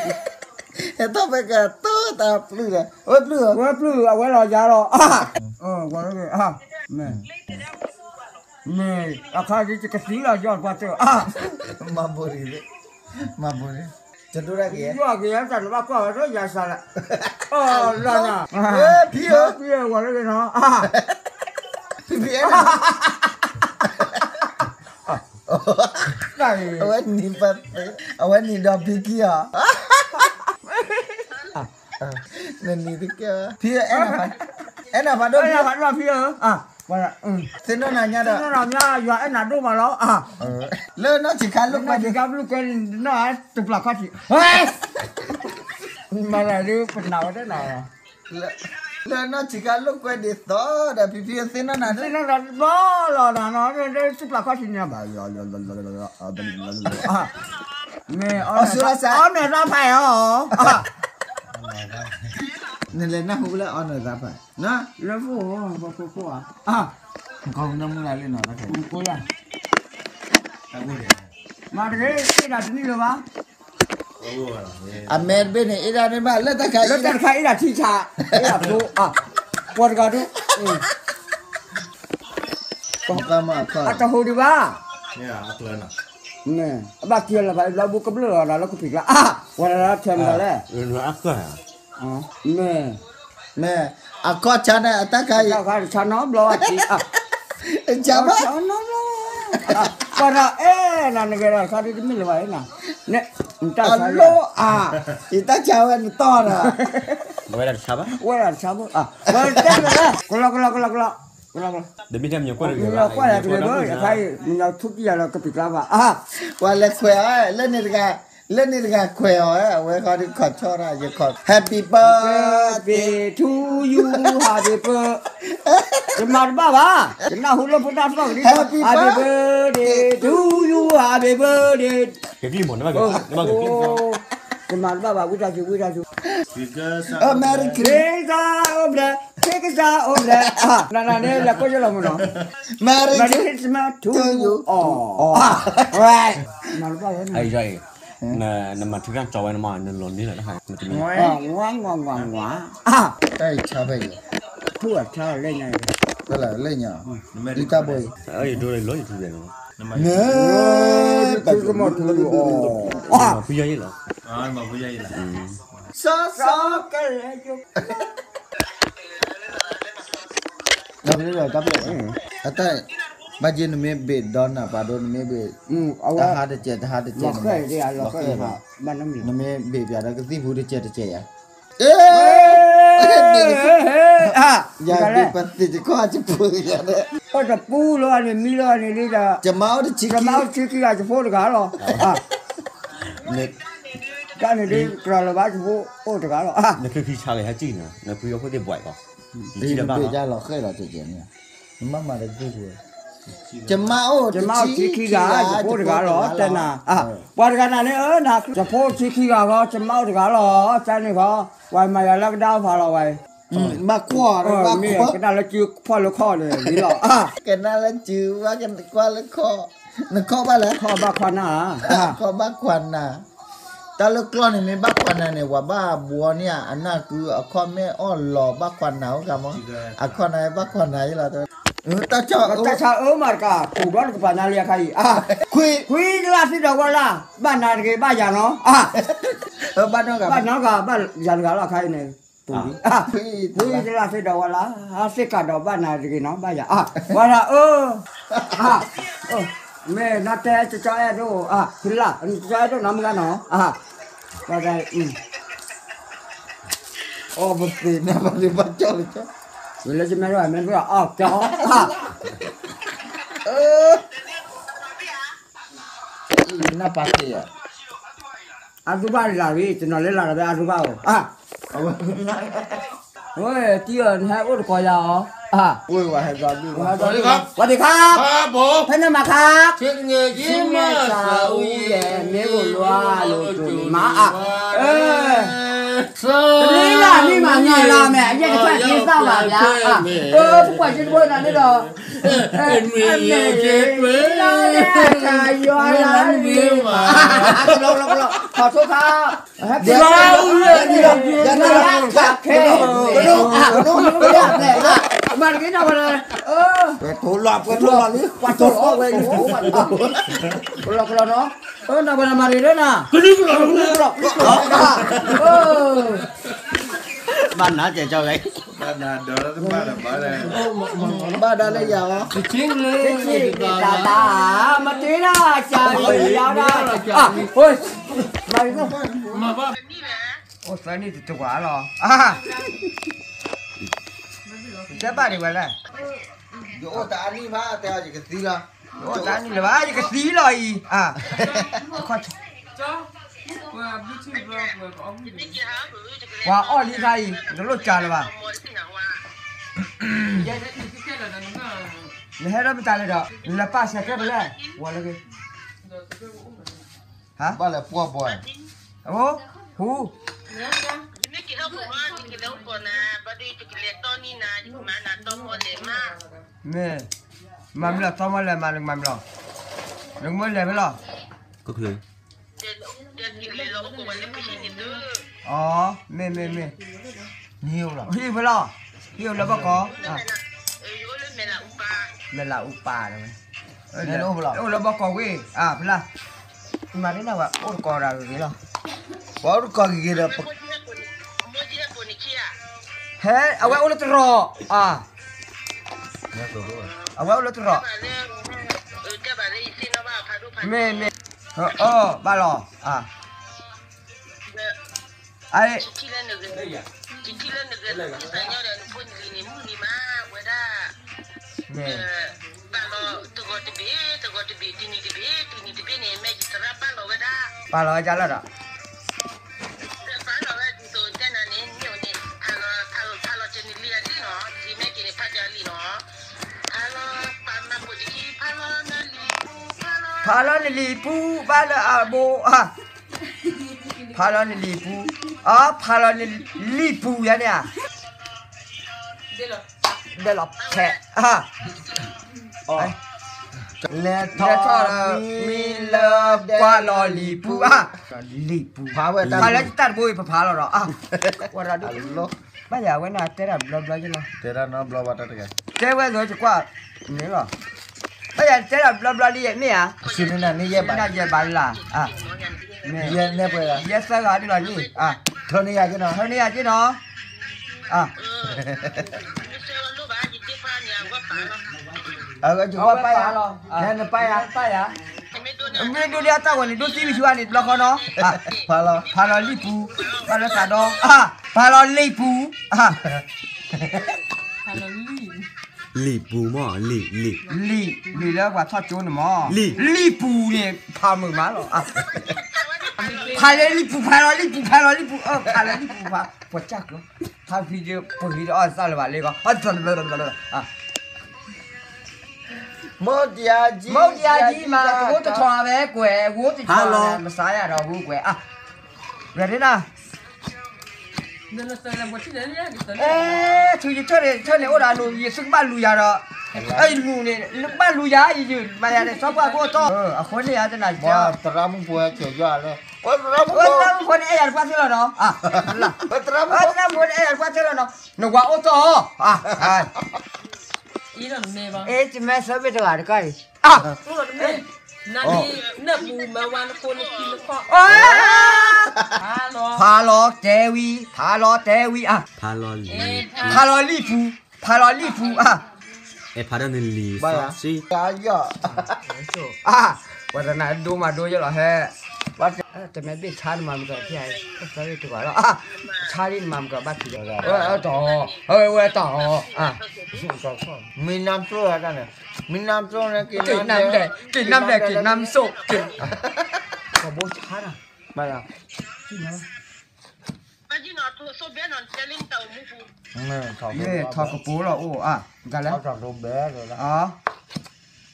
ဟဲထီၣ်ဖဲကတိၤတၢ်ပျုၢ်ဒီး အဝဲပျုၢ်ဧါ, ဝဲပျုၢ် အဝဲလီၤယၤလီၤ, ဝဲလီၤ, မ့ၢ် မ့ၢ်အခါဒ်ယကသံလီၤယီၤပှၤတၢၢ်, မၤဘိးန့ၣ်, မၤဘိးန့ၣ်, ယဒိၣ်ဒၣ်က့ၤ, ယွၤက့ၤယတၢ်နဘၣ်ကွၢ်ဝဲဒၣ်ယၤစၢ်လၢ, လီၤနၤ, ဖံဧၢ, ဖံဧၢ, ဝဲလၢက့ၤနီၤ, ဖံဖံအဲၣ်နၤ, အဝဲနံၤ, အဝဲနံၤဒီးဖံခံဧါ, နနံၤတကဲ, ဖံအဲၣ်နၤ, အဲၣ်နၤဖးဒိၣ်, ဖံဧၢ, သ့ၣ်နီၣ်နၤညါဒီး, ယွၤအဲၣ်နၤဒိၣ်မးလီၤ, လၢနီၢ်ဆံးခါလိာ်ကွဲ, နီၢ်ဆံးခါလိာ်ကွဲ, တပျၢ်ခီၣ်ထံး, မၤလၢပနာ်ဝဲတနီၤ လၢနီၢ်ဆံးခါလိာ်ကွဲဒ်သိးဒီး ဖံဖံသ့ၣ်နီၣ်နၤ, သ့ၣ်နီၣ်နၤဘျီလီၤနၤ, တပျၢ်ခီၣ်ထံးန့ၣ်ဘၣ်, မ့ၢ်, အီနၢၤသးဖးအီၤ, နလဲၤနၢ်ဟူလၢအီနၢၤသးဖး, လၢဖိ, ဖိဖိဧါ, နကနၢမူလၢ်လၢနီၤ, မၤတဂ့ၤ, အ့ၣ်ဒၣ်တနံၣ်လၢၤဘၣ်, အမဲတဘ့ၣ်န့ၣ် အ့ၣ်ဒၣ်န့ၣ်ဘၣ် လၢတၢ်ခါ, လၢတၢ်တခါအ့ၣ်ဒၣ်ထံဆး, အ့ၣ်ဒၣ်ဖိ, ပှၤတဂၤဒုး, အတဟူးဒံးဘၣ်, အဘၣ်က့ၤလၢၤဘၣ် ဘျီဘူကဘျၢၣ်လီၤဒီးလၢကပံာ်ကျါ, ပှၤတဂၤထဲမၤလဲၣ်, မ့ၢ်, မ့ၢ်, အခီၣ်ဆါန့ၣ် အတၢ်ခါအံၤ, ဆါနီဘျီဘၣ်, ဆါဘၣ်, ပှၤဒီးအဲၣ်နၤနဂဲၤဒီးတခါဒ်တမ့ၢ်လၢၤဘၣ်, အလိၣ်အါ, ယတၢ်ဆါဝဲနတီၢ်ဒီး, ဝဲဒၣ်တဆါဘၣ်, ဝဲဒၣ်တဆါဘၣ်, ဝဲတဲလၢ, ကလီကလီကလီကလီ, ကလီကလီ, ကွၢ်ယၤတဂ့ၤဘၣ်, အခါအံၤ မ့ၢ်ထူၣ်ကံယၤလီၤကပံာ်ကျါဘၣ်, ပှၤလဲၤခွဲးအီၤ, လၢန့ၣ်တဂၤ, လၢန့ၣ်တဂၤခွဲးအီၤ, အဝဲဃီဒုးခီၣ်ဆီတၢ်, ယခီၣ်, Happy birthday to you, happy birthday, ယမၤတဘၣ်ဘၣ်, ယနၢ်ဟူလၢဖိတၢ်သီၣ်ကဒံ, Happy birthday to you, happy birthday, ယမၤတဘၣ်ဘၣ် ဝံသးစူၤ ဝံသးစူၤ, Merry Christmas, အိၣ်ဘျဲၣ်, ခ့ကစၢ်အိၣ်ဘျဲၣ်, နနၤန့ၣ် လဲၤကိးယလီၤမးနီၤ, Merry Christmas to you, မၤတဘၣ်ဝဲ, နမၤထူကၣ်ကၠီဝဲ နမၤ နလီၤန့ၢ်လီၤတၢ်ခါ, ဝါဝါဝါဝါ, တၢ်အံၤဆါဖဲအံၤ, ထူအထါလၢညါ, လၢညါ, ဒ်တၢ်ဘိအံၤ, ယဒိလီၤယထူဖဲန့ၣ်, န, ဖုယီၤယံလီၤ, စီစီကလဲၣ်, တၢ်ဖဲလီၤတၢ်ဖဲ, အတၢ်, ဘၣ်ယဲနမ့ၢ်ဘ့ၣ်ဒီးနၢ်ပာ်ဒိ နမ့ၢ်ဘ့ၣ်, တဟါတကဲး တဟါတကဲး, နမ့ၢ်ဘ့ၣ်ပၠးဒီးကသံၣ်ပူၤတကဲးတကဲးယၤ, ယၤဘ့ၣ်ပသ့ၣ်တခီၣ်အကပူၤယၤ, အိၣ်တပူၤလီၤန့ၣ် မံလီၤန့ၣ်လံဒီး, ယမါအိၣ်တဆံခံဂၤ ယဖိတဂၤလီၤ, တၢ်န့ၣ်ဒ်ကြၢးလၢၤဘၣ် ယဖိအိၣ်တဂၤလီၤ, နဖံဖံဆါလၢဟဲကံၣ်နၤ နဖံအခိၣ်သ့ၣ်ဘှံးကီး, ယဘ့ၣ်လီၤဃဲလီၤတကဲးန့ၣ်, မၤမၤဒီးကသံၣ်ပူၤ, ယမါအိၣ်တဆံခံဂၤ ယဖိတဂၤလီၤ တဲနၤ, ပှၤတဂၤနၤန့ၣ် ယဖိတဆံခံဂၤဂီၢ် ယမါအိၣ်တဂၤလီၤ ကန့ၣ်ဂီၢ်, ပှၤမၤယၤလၢကဒါဖးလီၤဝဲ, မၤကွၢ်, မ့ၢ်ကနၣ်လၢစုဖီၣ်လၢခီၣ်န့ၣ်လီၤ, ကနၣ်လၢစု ဝဲကွၢ်လၢခီၣ်, နခီၣ်ဘၣ်လဲၣ်, ခီၣ်ဘၣ်ခွါနၤ, ခီၣ်ဘၣ်ခွါနၤ, တၢ်လၢကျီၢ်န့ၣ် မ့ၢ်ဘၣ်ခွါနၤန့ၣ် ပှၤဘၣ်ဘှီန့ၢ်ဧါ, အနၢ်ကုအခီၣ်မ့ၢ်အီၣ်လီၤ ဘၣ်ခွါနၤအိၣ်ကမီၤ, အခီၣ်နၤဘၣ်ခွါနၤယလီၤ, တၢ်ဆါ, တၢ်ဆါအၢမၤတကး ပူၤဘျီနကပာ်နၤလံအခါအံၤ, ခွံ, ခွံတလၢ်သ့ဒီးဝဲလၢ်, ဘၣ်နၤတဂ့ၤ ဘၣ်ယၤနီၤ, ဘၣ်နီတဂၤ ဘၣ်ယၤတဂၤလီၤအခါအံၤန့ၣ်, ခွံတလၢ်သ့ဒီးဝဲလၢ်, သ့ကးဒီးဘၣ်နၤတဂ့ၤနီၤ ဘၣ်ယၤ, ဝဲဒၣ်အၢ, မ့ၢ်နတဲကၠီအဲၣ်ဒိၣ်, ဖုလၢ်, ကၠီအဲၣ်ဒိၣ်နီတမုၢ်ဂၤနီၤ, ဝဲဒၣ်, အီၣ်ပသ့ၣ်နၤဘၣ်ဒုးဘၣ်ကၠီလၢကၠီ, လၢယမဲဒိၣ်မဲဒိၣ်အီၣ်ကၠီ, နၢ်ပာ်က့ၤယၤ, အသူဘၣ်လၢ်လံ တနီၤလၢလၢ်လီၤဖဲအသူဘၣ်ဧိၤ, ဝဲတံၢ်အီၤ နဟဲအိၣ်တကိးယၤအီၤ, ဝဲဒၣ်ခါ, ဖဲန့ၣ်မၤခါ, ဆ့ကန့ၣ်ယ့မၤစၢ်အူယဲၢ် မ့ၢ်အိၣ်လီၤလိာ်တိၢ်န့ၣ်မၤအါ, တမ့ၢ်လၢ်မ့ၢ်မၤညါလၢ်မဲာ် အယဲၢ်ကစၢ်က့ၤသၣ်ဘၣ်ဘၣ်, ပကွၢ်စ့တဘိနၤန့ၣ်ဒီး, မ့ၢ်ယဲကဲကွဲ, မ့ၢ်လၢနမ့ၢ်မး, ခီၣ်ဆိခါ, မၤတက့ၢ်နီၤဝဲလၢ, ပှၤထိၣ်လီၤဝဲ, ပှၤထိၣ်လီၤဝဲ, ပလီၢ်ကလီၢ်နီၤ, နဝဲနမၤတက့ၢ်လၢနၤ, ကလီၢ်ကလီၢ်, ဘၣ်နၤကဲကီဝဲ, ဘၣ်နၤဒီးလၢတဘၣ်လၢၤဘၣ်လဲၣ်, ဘၣ်ဒါလၢယၤလီၤ, တဆ့ၣ်တၢ်တၢ်, မတ့လၢကၢ်လီၤ, မၤ, အိၣ်သၢနံၣ်တတဝၤလီၤ, တဲဘၣ်ဒံးဝဲလဲၣ်, ယအိၣ်တၢ်နံၣ်ဘၣ်, တဲယကသံလီၤ, ယအိၣ်တၢ်နံၣ်လၢၤဘၣ်, ယကသံလီၤအံၤ, ပှၤအီၣ်လံခါအံၤ တလိၣ်ကၢလၢၤဘၣ်, နဟဲထီၣ်မတၤလဲၣ်ဒီး နလဲၤပာ်စဲးကဲပလဲၣ်, ဝဲလၢဂ့ၤ, ဟါ, ဘၣ်လဲၤပှီၢ်ဘီ, အိ, ဟူ, မ့ၢ်, မၤမ့ၢ်လီၤ သီမီလဲၤမး နကမၤမ့ၢ်လီၤ, နကမၤလဲၤဖဲလီၤ, အီ, မ့ၢ်မ့ၢ်မ့ၢ်, ဟံၣ်ဖဲလီၤ, ဟံၣ်အိၣ်လၢဘီၣ်ကီး, မဲာ်လးအူပာ်, အိၣ်လၢဘီၣ်ကီးဝ့ၢ်, ဖဲလၢ, မၤဒ်န့ၣ်ဝဲအိၣ်တကိးဒီးဂ့ၤဂ့ၤလီၤ, ပှၤအိၣ်တကိးဂ့ၤဂ့ၤဒီး, ဟဲ, အဝဲအိၣ်လၢတရီး, အဝဲအိၣ်လၢတရီး, မ့ၢ်မ့ၢ်, အီ, ဘၣ်လီၤ, အ, ပာ်လီၤဝဲဒၣ်လီၤဒီး, ဖးလီၤနလံာ်ပူၤ ဘၣ်လၢအဘိ, ဖးလီၤနလံာ်ပူၤ, အ, ဖးလီၤနလံာ်ပူၤယၤန့ၣ်ဧါ, ဒဲလီၤဖဲး, လဲၤထီၣ်မံလၢကွၢ်လီၤလံာ်ပူၤ, လံာ်ပူၤ, ဖးလီၤတၢ်တဘိအံၤ ပဖးလီၤဒီး, ဘၣ်ယၤဝဲန့ၣ်တဲတၢ်ဘျီဘျီယလီၤ, တဲဝဲလၢယကွၢ်န့ၣ်လီၤ, ဘၣ်ယၤတဲတၢ်ဘျီဘျီလံယဲမ့ၢ်ဧါ, နယဲဘၣ်လၢ, ယဲသၢဂၤဒ်လီၤန့ၣ်, ထၢန့ၢ်ယၤက့နီၤ, ထၢန့ၢ်ယၤက့နီၤ, ယကွၢ်ပာ်ယၤလီၤ, နပာ်ယၤ, ပာ်ယၤ, မ့ၢ်ဒိးဒ်အတၢ်ဝဲန့ၣ် ဒိးသံဝံၤဆူအန့ၣ်တဘျီဃီနီၤ, ဖးလီၤလံာ်ပူၤ, ဘၣ်လၢသးဒီ, ဖးလီၤလံာ်ပူၤ, လံာ်ပူၤမ့ၢ်, လံာ်, လံာ်, လံာ်လၢပှၤထီၣ်ကၠိန့ၣ်မ့ၢ်, လံာ်ပူၤန့ၣ် ဖးမုာ်မးလီၤ, ဖးလီၤလံာ်ပူၤ, ဖးလီၤလံာ်ပူၤ, ဖးလီၤလံာ်ပူၤ, ဖးလီၤလံာ်ပူၤ, ဖး, ပှၤကၢ်ကျိ, ဖးဖံးဒီး ပှၤဟံးဒီးအီၣ်သၣ်လၢၤဘၣ်လံကီး, မ့ၢ်ဒံးအဒံး, မ့ၢ်ဒံးအဒံးမး, တဝိတထီၣ်ဝဲကွဲး, ဝိတထီၣ်လီၤ, မစါယၤဒီးဝိကွဲး, ဝဲဒၣ် ထုးယထၢၣ်န့ၣ် ထၢၣ်န့ၣ်အိၣ်ဒီးလူၤ ယသုကဘၣ်လူၤယၤဒီး, ယလူၤန့ၣ် နကဘၣ်လူၤယၤ ယယုၢ်မၤယၤန့ၣ် စီၤပှၢ်ဖိအတီၢ်, အဃိန့ၣ်ယၤတနၤ, သရၣ်မုၣ်ဖိ, သရၣ်မုၣ်ဖိန့ၣ်အဲၣ်ယၤတပှၢ်သ့လီၤနီၤ, သရၣ်မုၣ်ဖိန့ၣ်အဲၣ်ယၤတပှၢ်သ့လီၤနီၤ, နဝၤအိၣ်တီၢ်, အ့ တမ့ၢ်သၢဘ့ၣ်တဂၤတကၢ်အံၤ ဖးလီၤတဲဝံၤ, ဖးလီၤတဲဝံၤ, ဖးလီၤလံာ်ပူၤ, ဖးလီၤလံာ်ပူၤ, အဲ ဖးဒီးနလံာ်, ပှၤတနၤဒိမးဒိယလီၤဟဲ, တမ့ၢ်ဘ့ၣ်ဆါနမၤမုၢ်ကီး, ဆါလံနမၤမုၢ်ကီးဘၣ်ထံးဒီး, တီၢ်, ဝဲတီၢ်, မ့ၢ်နၢ်ပျိၢ်, က့ၤနၢ်ပျိၢ်, က့ၤနၢ်ပျိၢ်, က့ၤနၢ်ပျိၢ်, က့ၤနၢ်ပျိၢ်, မ့ၢ်ထီၣ်ကပိာ်လီၤအိၣ်,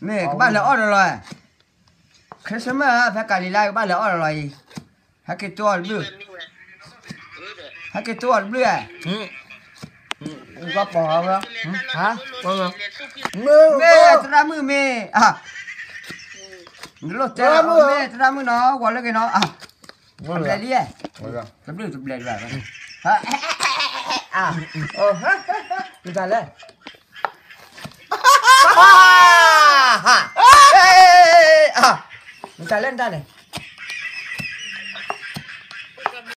မ့ၢ်ကဘၣ်လဲၤအီၣ်ဒီးလီၤ, Christmas ဖဲကၤလံၤလါကဘၣ်လဲၤအီၣ်ဒီးလီၤအံၤ, ဟဲက့ၤတိၢ်အီၤတဘျုး, ဟဲက့ၤတိၢ်အီၤတဘျုးဧါ, ကပိာ်ဝဲ, မ့ၢ်သရၣ်မုၣ်မ့ၢ်, နလိၣ်တဲလီၤ မ့ၢ်သရၣ်မုၣ်နီၤ ဂီၤလၢက့ၤနီၤ, တဘျဲၣ်လံ, တဘျုးတဘျဲၣ်လံ, မတၤလဲၣ်, မတၤလဲၣ်နတၢ်န့ၣ်